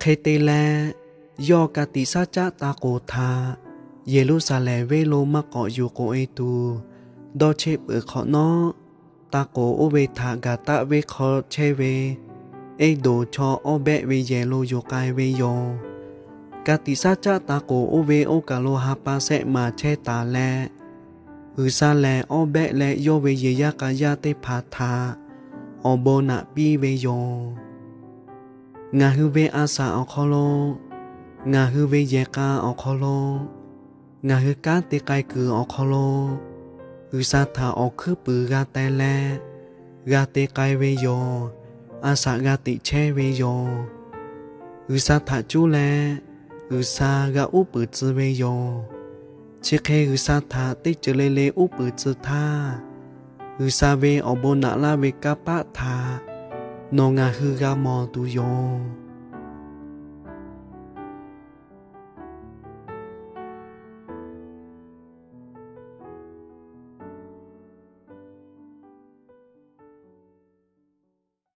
Hk'e te leh, yawˇ ka tiꞈ shaˉ caˆ taˇ k'oˍ htaꞈ Yeˍruˆsaˍlehnˍ venˇ lo maˇ k'awꞈ yuˬ k'oꞈ e tuˬ, dawˇ cheˆ peuˬ hk'awꞈ nawˉ, taˇ k'oˍ oˇ ve htaꞈ gaˬ taˆ venˇ hk'aw chehˇ ve Eˇdonˍ chaw awˇ behˆ ve yehˬ lo yuˬ k'ai ve yoˬ. Ka tiꞈ shaˉ caˆ taˇ k'oˍ oˇ ve oˇ kaˬ lo ha pa shehˆ maˍ chehˇ taˍ leh, G'uiˬsha lehˬ awˇ behˆ leh yawˇ ve yehˬ yaˇ k'a yaˇ teˇ hpaˍ htaꞈ awˬ bon naꞈ piˇ ve yoˬ. Ngaˬ hui ve a shaꞈ awˬ hk'aw lo, ngaˬ hui ve yehˬ k'a awˬ hk'aw lo, ngaˬ hui kanˉ te k'ai kuiˬ awˬ hk'aw lo, G'uiˬsha htaꞈ awˬ hkuiˉ puiˍ g'a teh leh, g'a te k'ai ve yoˬ. A shaꞈ g'a teꞈ chehˇ ve yoˬ. G'uiˬsha htaꞈ cuˇ leh, G'uiˬsha g'a uˉ peunˍ tcuh ve yoˬ. Chi hk'e G'uiˬsha htaꞈ teˇ ceuˬ le le uˉ peunˍ tcuh htaˇ, G'uiˬsha ve awˬ bon naꞈ laˇ ve kanˇ paˆ htaꞈ nawˬ ngaˬ hui g'a mawˬ tuˬ yoˬ.